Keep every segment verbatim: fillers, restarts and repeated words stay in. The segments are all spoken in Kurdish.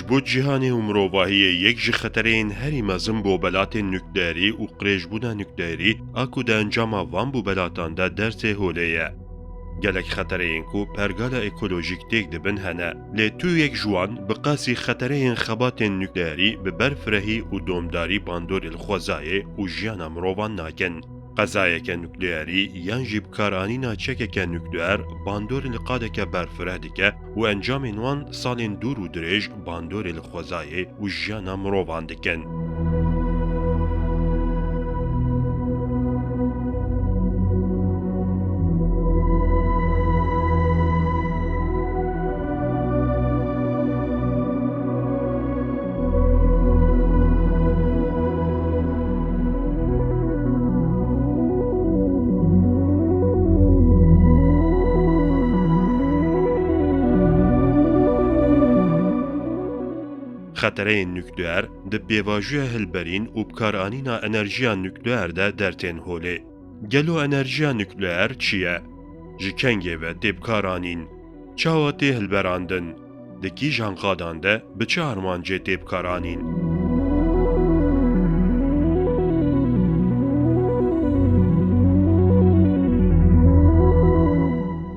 Bo cîhanê û mirovahiyê yek ji xetereyên herî mezin bobelatên nukleerî û qirêjbûna nukleerî a ku di encama van bobelatanda dertê holê ye. Gelek xetereyên ku pergala ekolojîk têk dibin hene, lê tu yek ji wan bi qasî xetereyên xebatên nukleerî bi berfirehî û domdarî bandorê li xwezayê û jiyana mirovan nakin. Qezayeke nukleerî yan jî bikaranîna çekeke nukleer bandorê li qadeke berfireh dike û encamên wan salên dûr û dirêj bandorê li xwezayê û jiyana mirovan dikin. Xetereyên nukleer di pêvajoya hilberîn û bikaranîna enerjiya nukleer de dertên holê. Gelo enerjiya nukleer çi ye? Ji kengê ve tê bikaranîn? Çawa tê hilberandin? Di kîjan qadan de bi çi armancê tê bikaranîn?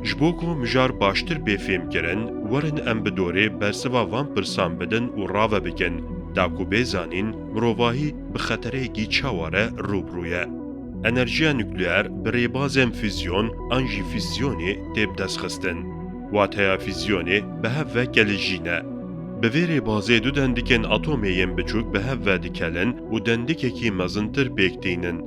Ji bo ku mijar baştir bê fêmkirin, werin em bi dorê bersiva van pirsan bidin û rave bikin, da ku bê zanîn mirovahî bi xetereyekî çawa re rû bi rû ye. Enerjiya nukleer bi rêbazên fîzyon an jî fîzyonê tê bidestxistin. Wateya fîzyonê bi hev ve kelijîn e. Bi vê rêbazê du dendikên atomê yên biçûk bi hev ve dikelin û dendikekî mezintir pêk tînin.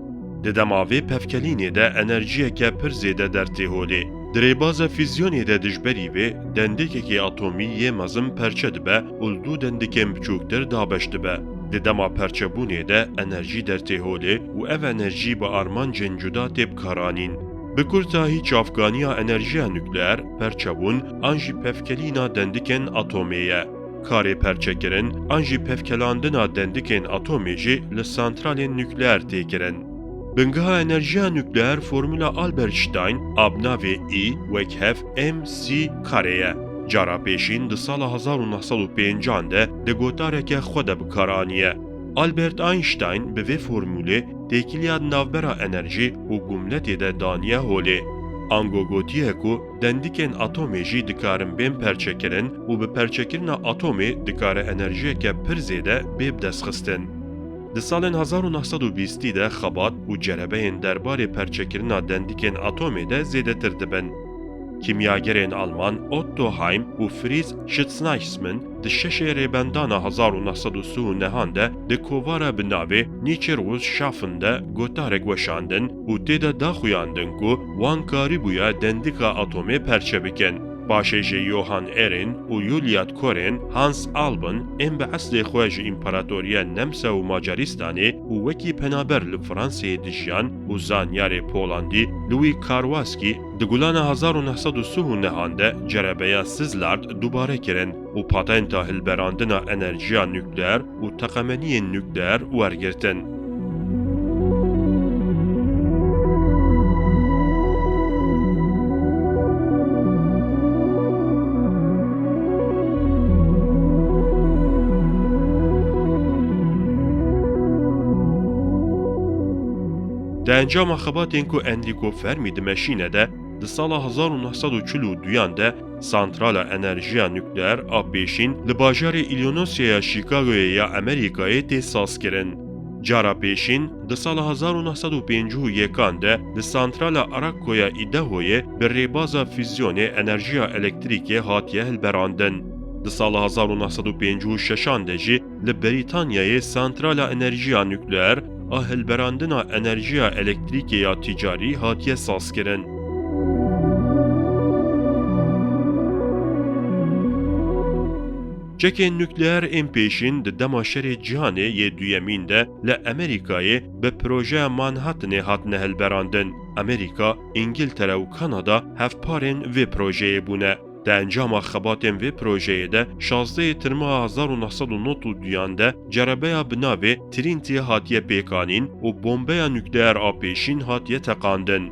Di dema vê pevkelînê de enerjiyeke pir zêde dertê holê. Di rêbaza fîzyonê de dijberî vê, dendikekî atomî yê mezin perçe dibe û li du dendikên biçûktir dabeş dibe. Di dema perçebûnê de enerjî dertê holê û ev enerjî bi armancên cuda tê bikaranîn. Bi kurtahî çavkaniya enerjiya nukleer, perçebûn an jî pevkelîna dendikên atomê ye. Karê perçekirin an jî pevkelandina dendikên atomê jî li santralên nukleer tê kirin. Bingeha enerjiya nukleer formula Albert Stein a bi navê E wek hev M C kare ye. Cara pêşîn di sala hezar û neh sed û pêncan de di gotareke xwe de bi kar aniye. Albert Einstein bi vê formulê têkiliya di navbera enerjî û gumletê de daniye holê. Ango gotiye ku dendikên atomê jî dikarin bên perçekirin û bi perçekirina atomê dikare enerjiyeke pir zêde bê bidestxistin. Di salên hezar û neh sed û bîstî de xebat û cerebeyên derbarê perçekirina dendikên atomê de zêdetir dibin. Kîmyagerên Alman Otto Heim û Fritz Schnitzmann di şeşê Rêbendana hezar û neh sed û sî û nehan de di kovara bi navê Nichirwusschaffen de gotarek weşandin û tê de daxuyandin ku wan karîbûya dendika atomê perçe bikin. Paşê jî Johann Ehren û Juliet Koren Hans Alban ên bi eslê xwe ji Împaratoriya Nemsa û Macaristanê û wekî penaber li Fransayê dijiyan û zanyarê Polandî Louis Karwaski di gulana hezar û neh sed û sî û nehan de cerebeya Szilard dubare kirin û patenta hilberandina enerjiya nukleer û teqemeniyên nukleer wergirtin. Di encama xebatên ku Enrico Fermi dimeşîne de, di sala hezar û neh sed û çil û duyan de santrala enerjiya nukleer a pêşîn li bajarê Illinoisê ya Chicagoyê ya Amerîkayê tê sazkirin. Cara pêşîn di sala hezar û neh sed û pêncî û yekan de di santrala Araucoya Idahoyê bi rêbaza fîzyonê enerjiya elektrîkê hatiye hilberandin. Di sala hezar û neh sed û pêncî û şeşan de jî li Brîtanyayê santrala enerjiya nukleer a hilberandina enerjiya elektrîkê ya tîcarî hatiye sazkirin. Çekên nukleer ên pêşîn di dema Şerê Cîhanê yê Duyemîn de li Amerîkayê bi Projeya Manhattanê hatine hilberandin. Amerîka, Îngiltere û Kanada hevparên vê projeyê bûne. Di encama xebatên vê projeyê de şazdehê Tirmeha hezar û neh sed û nod û duyan de cerebeya bi navê Trinity hatiye pêkanîn û bombeya nukleer a pêşîn hatiye teqandin.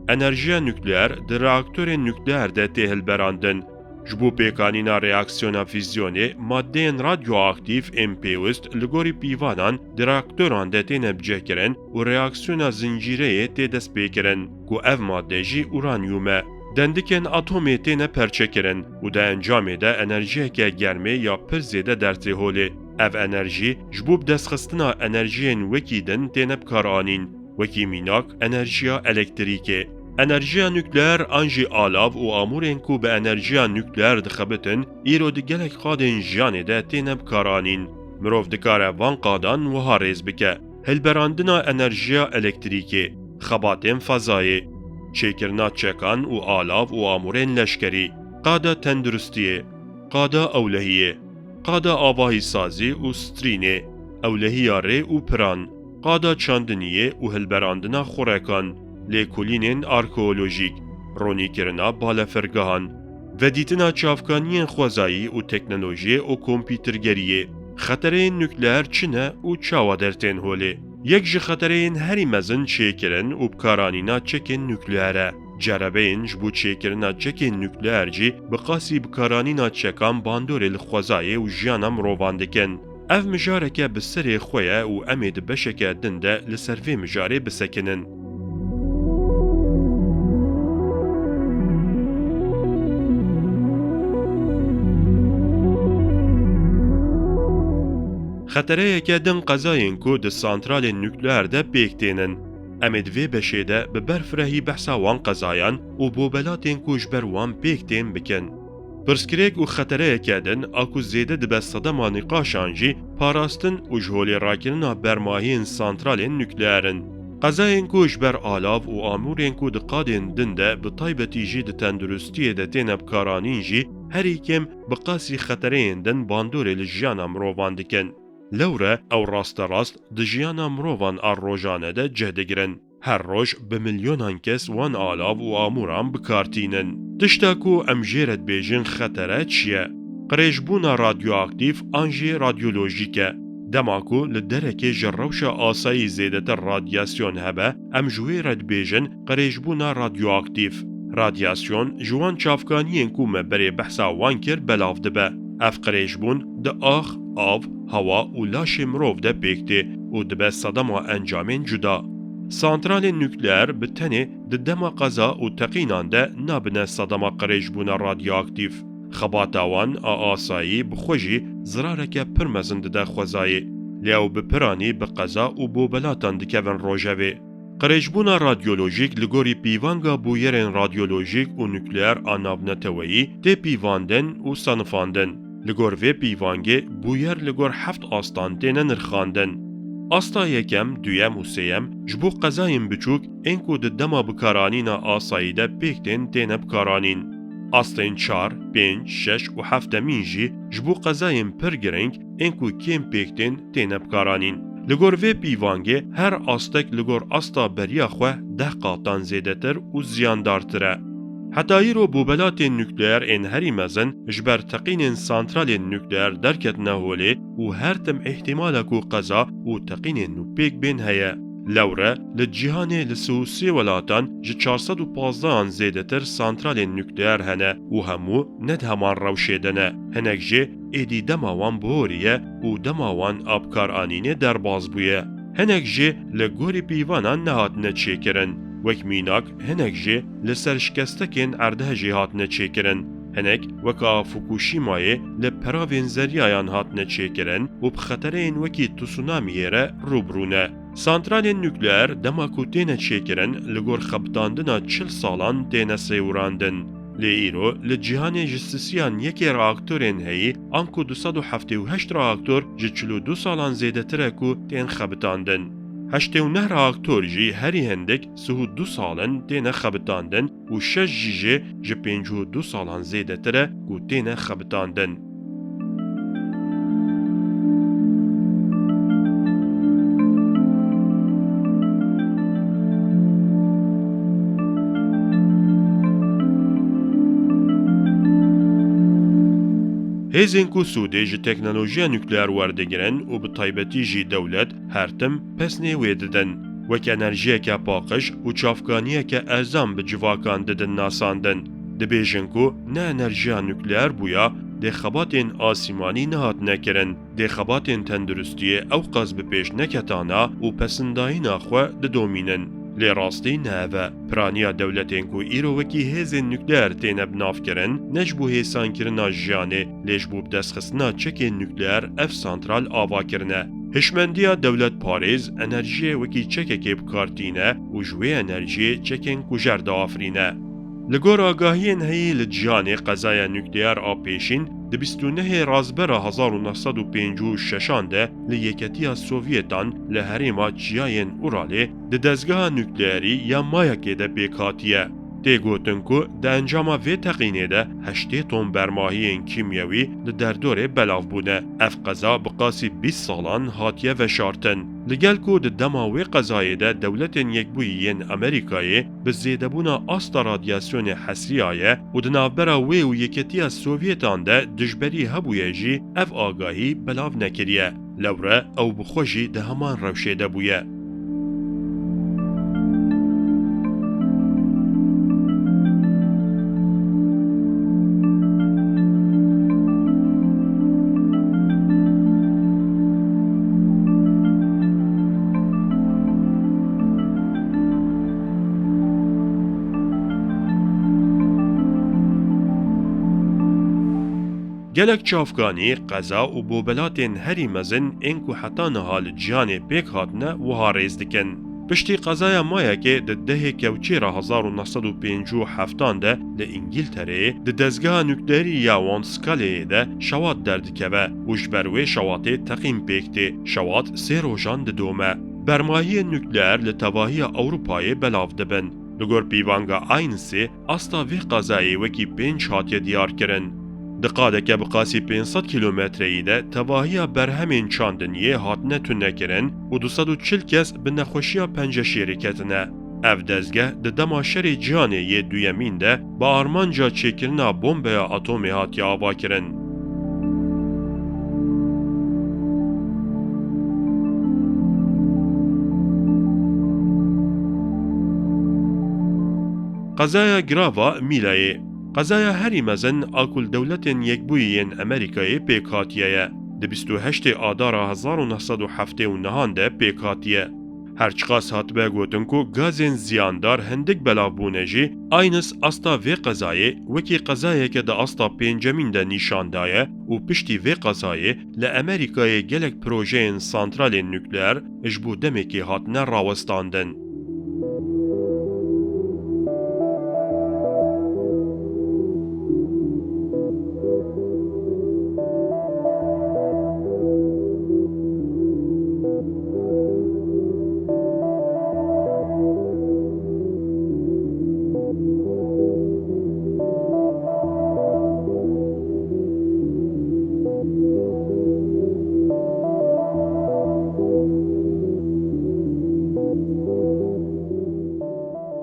Enerjiya nukleer di reaktorên nukleer de tê hilberandin. Ji bo pêkanîna reaksiyona fîzyonê, madeyên radyoaktîf ên pêwist li gorî pîvanan di reaktoran de têne bicihkirin û reaksiyona zincîreyê tê destpêkirin, ku ev made jî uranyum e. Dendikên atomê têne perçekirin û di encamê de enerjiyeke germê ya pir zêde dertê holê. Ev enerjî ji bo bidestxistina enerjiyên wekî din têne bikaranîn, wekî mînak enerjiya elektrîkê. Enerjiya nukleer an jî alav û amûrên ku bi enerjiya nukleer dixebitin, îro di gelek qadên jiyanê de têne bikaranîn. Mirov dikare van qadan wiha rêz bike: hilberandina enerjiya elektrîkê, xebatên fezayê, çêkirina çekan û alav û amûrên leşkerî, qada tenduristiyê, qada ewlehiyê, qada avahîsazî û strînê, ewlehiya rê û piran, qada çandiniyê û hilberandina xurekan, lêkolînên arkeolojîk, ronîkirina balefirgehan, vedîtina çavkaniyên xwezayî û teknolojiyê û kompîtergeriyê. Xetereyên nukleer çi ne û çawa dertên holê? Yek ji xetereyên herî mezin çêkirin û bikaranîna çekên nukleer e. Cerebeyên ji bo çêkirina çekên nukleer jî bi qasî bikaranîna çekan bandorê li xwezayê û jiyana mirovan dikin. Ev mijareke bi serê xwe ye û em ê di beşeke din de li ser vê mijarê bisekinin. Xetereyeke din qezayên ku di santralên nukleer de pêk tênin. Em ê di vê beşê de bi berfirehî behsa wan qezayan û bobelatên ku ji ber wan pêk tên bikin. Pirsgirêk û xetereyeke din a ku zêde dibe sedema nîqaşan jî parastin û ji holê rakirina bermahiyên santralên nukleer in. Qezayên ku ji ber alav û amûrên ku di qadên din de, bi taybetî jî di tenduristiyê de têne bikaranîn jî herî kêm bi qasî xetereyên din bandorê li jiyana mirovan dikin. Lewre ew rasterast di jiyana mirovan a rojane de cih digirin. Her roj bi milyonan kes wan alav û amûran bi kar tînin. Tişta ku em jê re dibêjin xetere çi ye? Qirêjbûna radyoaktîf an jî radyolojîk e. Dema ku li derekê ji rewşa asayî zêdetir radyasyon hebe, em ji wê re dibêjin qirêjbûna radyoaktîf. Radyasyon ji wan çavkaniyên ku me berê behsa wan kir belav dibe. Ev qirêjbûn di ax, av, hewa û laşê mirov de pêk tê û dibe sedema encamên cuda. Santralên nukleer bi tenê di dema qeza û teqînan de nabine sedema qirêjbûna radyoaktîf. Xebata wan a asayî bi xwe jî zirareke pir mezin dide xwezayê. Lê ew bi piranî bi qeza û bobelatan dikevin rojevê. Qirêjbûna radyolojîk li gorî pîvanga bûyerên radyolojîk û nukleer a navneteweyî tê pîvandin û senifandin. Li gor vê pîvangê bûyer li gor heft astan têne nirxandin. Asta yekem, duyem û sêyem ji bo qezayên biçûk ên ku di dema bikaranîna asayî de pêk tên têne bikaranîn. Astên çar, pênc, şeş û heftemîn jî ji bo qezayên pir girîng ên ku kêm pêk tên têne bikaranîn. Li gor vê pîvangê her astek li gor asta beriya xwe deh qatan zêdetir û ziyandartir e. Heta îro bobelatên nukleer ên herî mezin ji ber teqînên santralên nukleer derketine holê û her tim îhtîmala ku qeza û teqînên nû pêk bên heye. Lewre li cîhanê li sih û sê welatan ji çar sed û pazdehan zêdetir santralên nukleer hene û hemû ne di heman rewşê de ne. Hinek jê êdî dema wan bihorî ye û dema wan a bikaranînê derbas bûye. Hinek jê li gorî pîvanan nehatine çêkirin. Wek mînak, hinek jê li ser şikestekên erdhejê hatine çêkirin. Hinek weka Fukushimayê li peravên zeriyayan hatine çêkirin û bi xetereyên wekî tsunamiyê re rû bi rû ne. Santralên nukleer dema ku têne çêkirin, li gor xebitandina çil salan têne sêwirandin. Lê îro li cîhanê ji sisiyan yekê reaktorên heyî, anku du sed û heftê û heşt reaktor ji çil û du salan zêdetir e ku tên xebitandin. Heştê û neh reaktor jî herî hindik sih û du sal in têne xebitandin û şeş jî jê ji pêncî û du salan zêdetir e ku têne xebitandin. Hêzên ku sûdê ji teknolojiya nukleer werdigirin û bi taybetî jî dewlet, her tim pesnê wê didin. wek enerjiyeke paqij û çavkaniyeke erzan bi civakan didin nasandin. Dibêjin ku ne enerjiya nukleer bûya, dê xebatên asîmanî nehatine kirin, dê xebatên tenduristiyê ew qas bi pêş neketana û pesindayîna xwe didomînin. Lê rastî ne ev e. Piraniya dewletên ku îro wekî hêzên nukleer têne binavkirin, ne ji bo hêsankirina jiyanê, lê ji bo bidestxistina çekên nukleer ev santral ava kirine. Hişmendiya dewletparêz enerjiyê wekî çekekê bi kar tîne û ji wê enerjiyê çekên kujer diafirîne. Li gor agahiyên heyî li Cîhanê qezaya nukleer a pêşîn di bîst û nehê Razbera hezar û neh sed û pêncî û şeşan de li Yeketiya Sovyetan li herêma Çiyayên Uralê di dezgeha nukleerî ya Mayakê de pêk hatiye. Tê gotin ku di encama vê teqînê de heştê ton bermahiyên kîmyewî li derdorê belav bûne. Ev qeza bi qasî bîst salan hatiye veşartin. Li gel ku di dema wê qezayê de Dewletên Yekbûyî yên Amerîkayê bi zêdebûna asta radyasyonê hesiriyaye û di navbera wê û Yeketiya Sovyetan de dijberî hebûye jî, ev agahî belav nekiriye. Lewre ew bi xwe jî di heman rewşê de bûye. Gelek çavkanî, qeza û bobelatên herî mezin ên ku heta niha li cîhanê pêk hatine wiha rêz dikin. Piştî qezaya Mayekê di dehê Kewçêra hezar û neh sed û pêncî û heftan de li Îngîltereyê di dezgeha nukleerî ya Wandskaleyê de şewat derdikeve û ji ber wê şewatê teqîn pêk tê. Şewat sê rojan didome. Bermahiyên nukleer li tevahiya Ewropayê belav dibin. Li gor pîvanga Ainsê, asta vê qezayê wekî pênc hatiye diyar kirin. Di qadeke bi qasî pênc sed kîlometreyî de tevahiya berhemên çandiniyê hatine tunekirin û du sed û çil kes bi nexweşiya penceşêrê ketine. Ev dezgeh di dema Şerê Cîhanê yê Duyemîn de bi armanca çêkirina bombeya atomê hatiye avakirin. Qezaya Grava Mîlayê. Qezaya herî mezin a ku li Dewletên Yekbûyî yên Amerîkayê pêk hatiye ye. Di bîst û heştê Adara hezar û neh sed û heftê û nehan de pêk hatiye. Her çiqas hatibe gotin ku gazên ziyandar hindik belav bûne jî, Aynis asta vê qezayê wekî qezayeke di asta pêncemîn de nîşan daye û piştî vê qezayê li Amerîkayê gelek projeyên santralên nukleer ji bo demekê hatine rawestandin.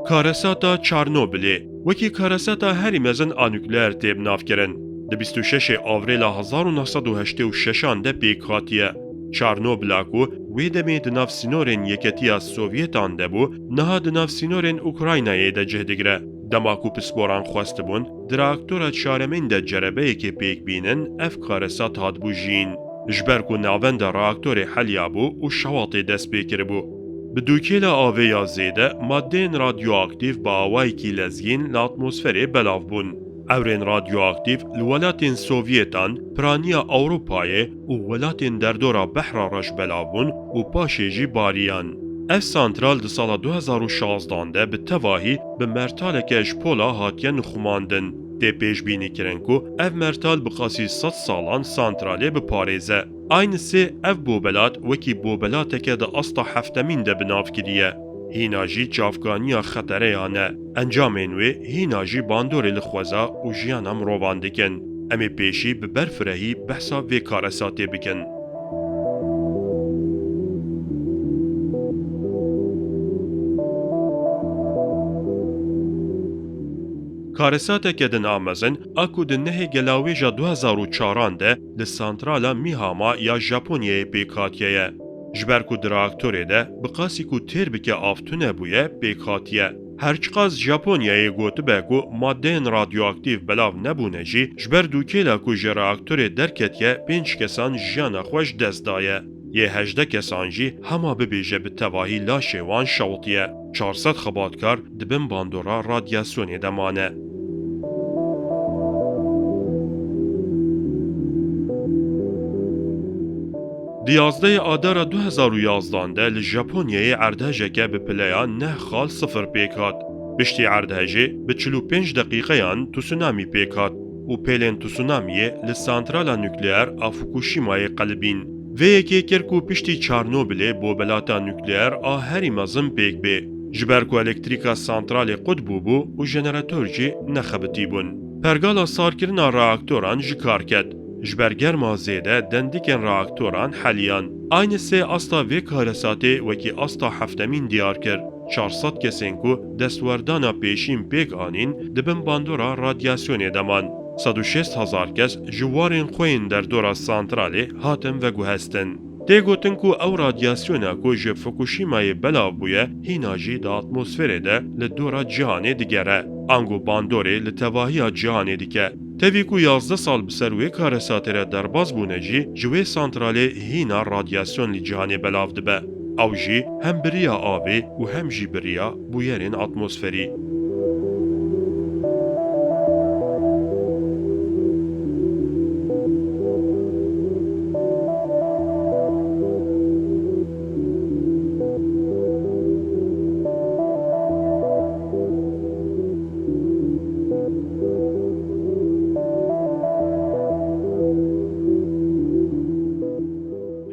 Karesata Çarnobilê wekî karesata herî mezin a nukleer tê binavkirin. Di bîst û şeşê Avrêla hezar û neh sed û heştê û şeşan de pêk hatiye. Çarnobila ku wê demê di nav sînorên Yeketiya Sovyetan de bû, niha di nav sînorên Ukraynayê de cih digire. Dema ku pisporan xwestibûn di reaktora çaremîn de cerebeyekê pêk bînin, ev karesat hatibû jiyîn. Ji ber ku navenda reaktorê heliyabû û şewatê dest pê kiribû. Bi dûkêla avê ya zêde, madeyên radyoaktîf bi awayekî lezgîn li atmosferê belav bûn. Ewrên radyoaktîf li welatên Sovyetan, piraniya Ewropayê û welatên derdora Behra Reş belav bûn û paşê jî bariyan. Ev santral di sala du hezar û şazdan de bi tevahî bi mertaleke ji pola hatiye nixumandin. Tê pêşbînîkirin ku ev mertal bi qasî sed salan santralê biparêze. Aynisê ev bobelat wekî bobelateke di asta heftemîn de bi nav kiriye. Hîna jî çavkaniya xetereyan e. Encamên wê hîna jî bandorê li xweza û jiyana mirovan dikin. Em ê pêşî bi berfirehî behsa vê karesatê bikin. Karesateke din a mezin a ku di nehê Gelawêja du hezar û çaran de li santrala Mihama ya Japonyayê pêk hatiye ye. Ji ber ku di reaktorê de bi qasî ku têr bike av tune bûye, pêk hatiye. Her çiqas Japonyayê gotibe ku madeyên radyoaktîf belav nebûne jî, ji ber dûkêla ku ji reaktorê derketiye, pênc kesan jiyana xwe ji dest daye. Yê hejdeh kesan jî hema bibêje bi tevahî laşê wan şewitiye. Çar sed xebatkar di bin bandora radyasyonê de mane. Di yazdehê Adara du hezar û yazdan de li Japonyayê erdhejeke bi pileya neh xal sifir pêk hat. Piştî erdhejê bi çil û pênc deqîqeyan tsunamî pêk hat û pêlên tsunamiyê li santrala nukleer a Fukushimayê qelibîn. Vê yekê kir ku piştî Çarnobilê bobelata nukleer a herî mezin pêk bê. Ji ber ku elektrîka santralê qut bûbû û jenerator jî nexebitîbûn. Pergala sarkirina reaktoran ji kar ket. Ji ber germa zêde dendikên reaktoran heliyan. Aynı sê asta vê karesatê wekî asta heftemîn diyar kir. Çar sed kesên ku destwerdana pêşîn pêk anîn, di bin bandora radyasyonê de man. Sed û şêst hezar kes ji warên xwe yên derdora santralê hatin veguhestin. Tê gotin ku ew radyasyona ku ji Fukushimayê belav bûye, hîna jî di atmosferê de li dora cîhanê digere. Ango bandorê li tevahiya cîhanê dike. Tevî ku yazdeh sal bi ser wê karesatê re derbas bûne jî, ji wê santralê hîna radyasyon li cîhanê belav dibe. Ew jî hem bi riya avê û hem jî bi riya bûyerên atmosferî.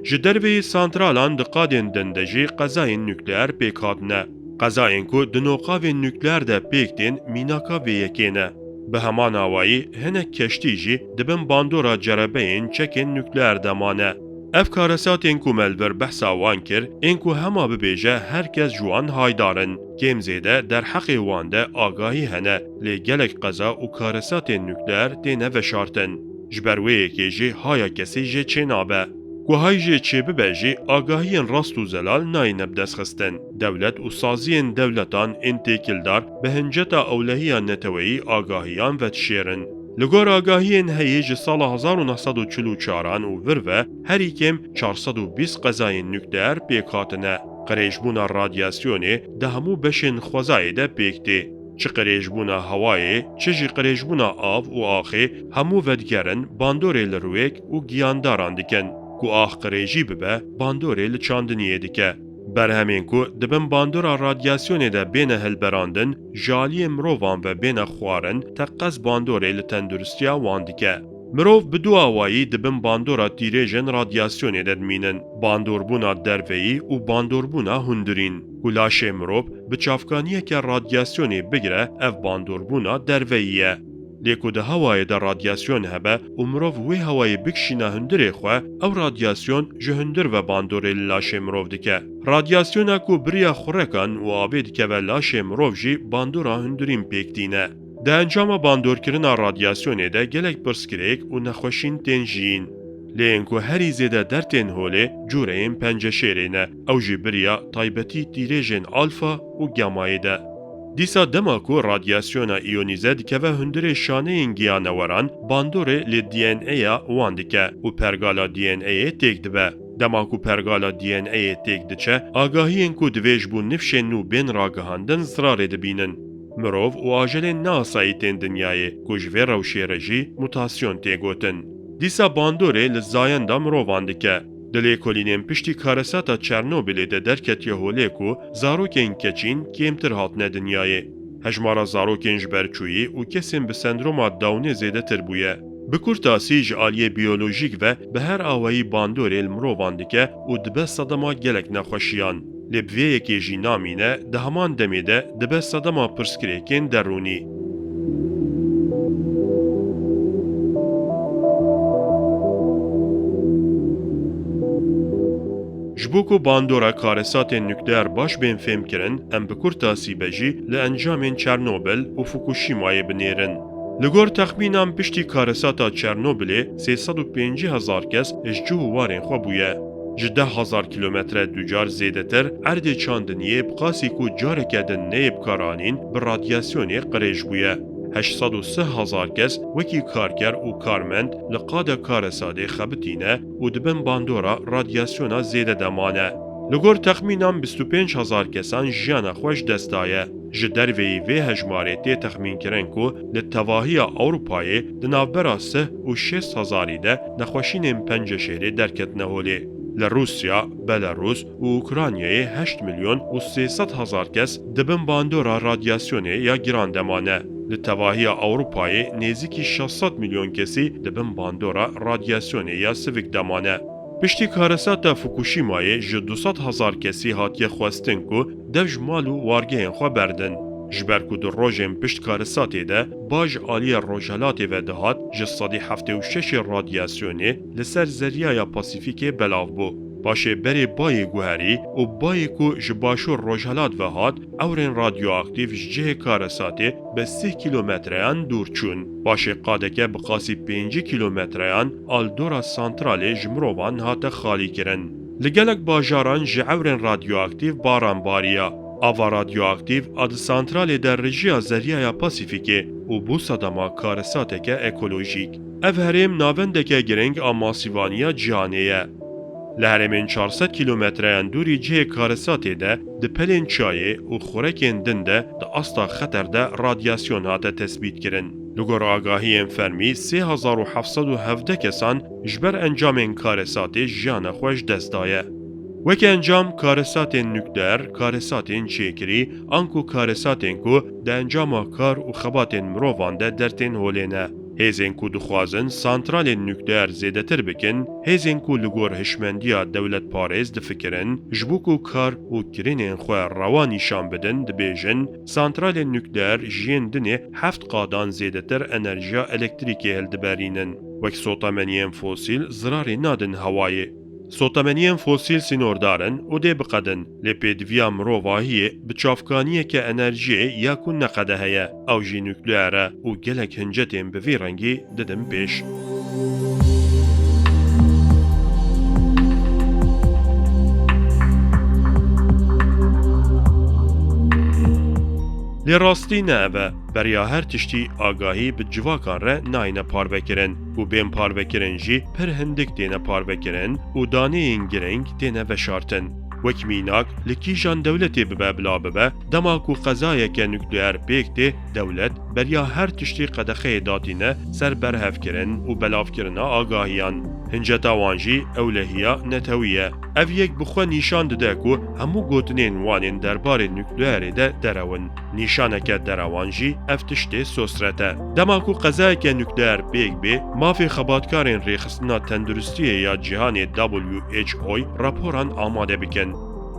Ji derveyî santralan di qadên din de jî qezayên nukleer pêk hatine. Qezayên ku di noqavên nukleer de pêk tên mînaka vê yekê ne. Bi heman awayî hinek keştî jî di bin bandora cerebeyên çekên nukleer de mane. Ev karesatên ku me li vir behsa wan kir, ên ku hema bibêje her kes ji wan haydar in, kêm zêde derheqê wan de agahî hene, lê gelek qeza û karesatên nukleer têne veşartin. Ji ber wê yekê jî haya kesî jê çênabe. Ku hay jê çêbibe jî, agahiyên rast û zelal nayêne bidestxistin. Dewlet û saziyên dewletan ên têkildar bi hinceta ewlehiya neteweyî agahiyan vedişêrin. Li gor agahiyên heyî ji sala hezar û neh sed û çil û çaran û vir ve herî kêm çar sed û bîst qezayên nukleer pêk hatine. Qirêjbûna radyasyonê di hemû beşên xwezayê de pêk tê. Çi qirêjbûna hewayê, çi jî qirêjbûna av û axê hemû vedigerin bandorê li rûyêk û giyandaran dikin. Ku ax qirêjî bibe, bandorê li çandiniyê dike. Berhemên ku di bin bandora radyasyonê de bêne hilberandin, ji aliyê mirovan ve bêne xwarin, teqez bandorê li tenduristiya wan dike. Mirov bi du awayî di bin bandora tîrêjên radyasyonê de dimînin, bandorbûna derveyî û bandorbûna hundirîn. Ku laşê mirov bi çavkaniyeke radyasyonê bigire, ev bandorbûna derveyî ye. Lê ku di hewayê de radyasyon hebe û mirov wê hewayê bikişîne hundirê xwe, ew radyasyon ji hundir ve bandorê li laşê mirov dike. Radyasyona ku bi riya xurekan û avê dikeve laşê mirov jî bandora hundirîn pêk tîne. Di encama bandorkirina radyasyonê de gelek pirsgirêk û nexweşîn tên jiyîn. Lê yên ku herî zêde dertên holê cûreyên penceşêrê ne, ew jî bi riya taybetî tîrêjên alfa û gamayê de. Dîsa dema ku radyasyona îyonîze dikeve hundirê şaneyên giyaneweran, bandorê li D N A ya wan dike û pergala D N A yê têk dibe. Dema ku pergala D N A yê têk diçe, agahiyên ku divê ji bo nifşên nû bên ragihandin zirarê dibînin. Mirov û ajelên neasayî tên dinyayê, ku ji vê rewşê re jî mutasyon tê gotin. Dîsa bandorê li zayenda mirovan dike. Di lêkolînên piştî karesata Çernobilê de derketiye holê ku zarokên keçîn kêmtir hatine dinyayê. Hejmara zarokên ji ber çûyî û kesên bi sendroma Downê zêdetir bûye. Bi kurtasî ji aliyê biyolojîk ve bi her awayî bandorê li mirovan dike û dibe sedema gelek nexweşiyan. Lê bi vê yekê jî namîne, di heman demê de dibe sedema pirsgirêkên derûnî. Ji bo ku bandora karesatên nukleer baş bên fêmkirin, em bi kurtasî be jî li encamên Çernobil û Fukushimayê binêrin. Li gor texmînan piştî karesata Çernobilê sê sed û pêncî hezar kes ji cih û warên xwe bûye. Ji deh hezar kîlometre ducar zêdetir erdê çandiniyê bi qasî ku careke din neyê bikaranîn bi radyasyonê qirêj bûye. Heşt sed û sih hezar kes wekî karker û karmend li qada karesadê xebitîne û di bin bandora radyasyona zêde de mane. Li gor texmînan bîst û pênc hezar kesan jiyana xwe ji dest daye. Ji derveyî vê hejmarê tê texmînkirin ku li tevahiya Ewropayê di navbera sih û şêst hezarî de nexweşînên penceşêrê derketine holê. Li Rûsya, Belarûs û Ukraynayê heşt milyon û sê sed hezar kes di bin bandora radyasyonê ya giran de mane. Li tevahiya Ewropayê nêzîkî şeş sed milyon kesî di bin bandora radyasyonê ya sivik de mane. Piştî karesata Fukushimayê ji du sed hezar kesî hatiye xwestin ku dev ji mal û wargehên xwe berdin. Ji ber ku di rojên pişt karesatê de ba ji aliyê rojhelatê ve dihat, ji sedî heftê û şeşê radyasyonê li ser zeryaya Pasîfîkê belav bû. Paşê berê bayê guherî û bayê ku ji başûr rojhelat ve hat, ewrên radyoaktîf ji cihê karesatê bi sih kîlometreyan dûr çûn. Paşê qadeke bi qasî pêncî kîlometreyan al dora santralê ji mirovan hate xalî kirin. Li gelek bajaran ji ewrên radyoaktîf baran bariya. Ava radyoaktîf a di santralê de rijiya Zeryaya Pasîfîkê û bû sedema karesateke ekolojîk. Ev herêm navendeke giring a masîvaniya cîhanê ye. Li herêmên çar sed kîlometreyan dûrî cihê karesatê de di pelên çiyayê û xurekên din de di asta xeter de radyasyon hate tesbît kirin. Li gor agahiyên fermî, sê hezar û heft sed û hevdeh kesan ji ber encamên karesatê jiyana xwe ji dest daye. Weke encam, karesatên nukleer, karesatên çêkirî, anku karesatên ku di encama kar û xebatên mirovan de dertên holê ne. Hêzên ku dixwazin santralên nukleer zêdetir bikin, hêzên ku li gor hişmendiya dewletparêz difikirin, ji bo ku kar û kirînên xwe rewa nîşan bidin, dibêjin, santralên nukleer ji yên dinê heft qadan zêdetir enerjiya elektrîkê hildiberînin. Wek sotemeniyên fosîl zirarê nadin hewayê. Sotemeniyên fosîl sînordar in û dê biqedin, lê pêdiviya mirovahiyê bi çavkaniyeke enerjiyê ya ku neqede heye, ew jî nukleer e û gelek hincetên bi vî rengî didin pêş. Lê rastî ne ev e. Beriya her tiştî agahî bi civakan re nayêne parvekirin û bên parvekirin jî pir hindik têne parvekirin û daneyên giring têne veşartin. Wek mînak, li kîjan dewletê bibe bila bibe, dema ku qezayeke nukleer pêk tê, dewlet beriya her tiştî qedexeyê datîne ser berhevkirin û belavkirina agahiyan. Hinceta wan jî ewlehiya netewî ye. Ev yek bi xwe nîşan dide ku hemû gotinên wan ên derbarê nukleerê de derew in. Nîşaneke derewan jî ev tiştê sosret e. Dema ku qezayeke nukleer pêk bê, mafê xebatkarên Rêxistina Tenduristiyê ya Cîhanê W H O raporan amade bikin.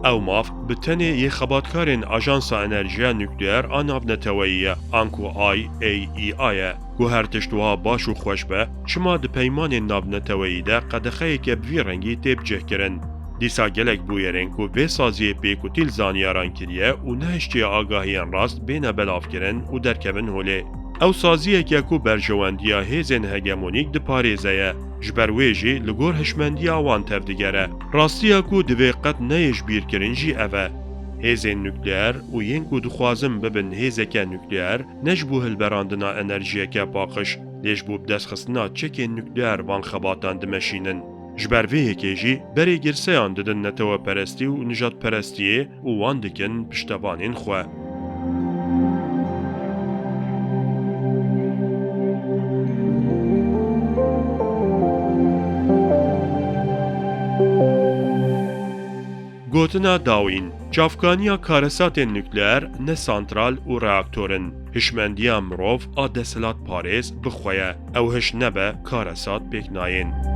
Ew maf bi tenê yê xebatkarên Ajansa Enerjiya Nukleer a Navneteweyî ye, anku I A E A ye. Ku her tişt wiha baş û xweş be, çima di peymanên navneteweyî de qedexeyeke bi vî rengî tê bicihkirin? Dîsa gelek bûyerên ku vê saziyê pêkutî li zaniyaran kiriye û nehiştiye agahiyên rast bêne belavkirin û derkevin holê. Ew saziyeke ku berjewendiya hêzên hegemonîk diparêze ye, ji ber wê jî li gor hişmendiya wan tevdigere. Rastiya ku divê qet neyê ji bîr kirin jî ev e. Hêzên nukleer û yên ku dixwazin bibin hêzeke nukleer, ne ji bo hilberandina enerjiyeke paqij, lê ji bo bidestxistina çekên nukleer van xebatan dimeşînin. Ji ber vê yekê jî berê girseyan didin neteweperestî û nijadperestiyê û wan dikin piştevanên xwe. Gotina dawîn, çavkaniya karesatên nukleer ne santral û reaktor in. Hişmendiya mirov a desthilatparêz bi xwe ye. Ew hiş nebe karesat pêk nayên.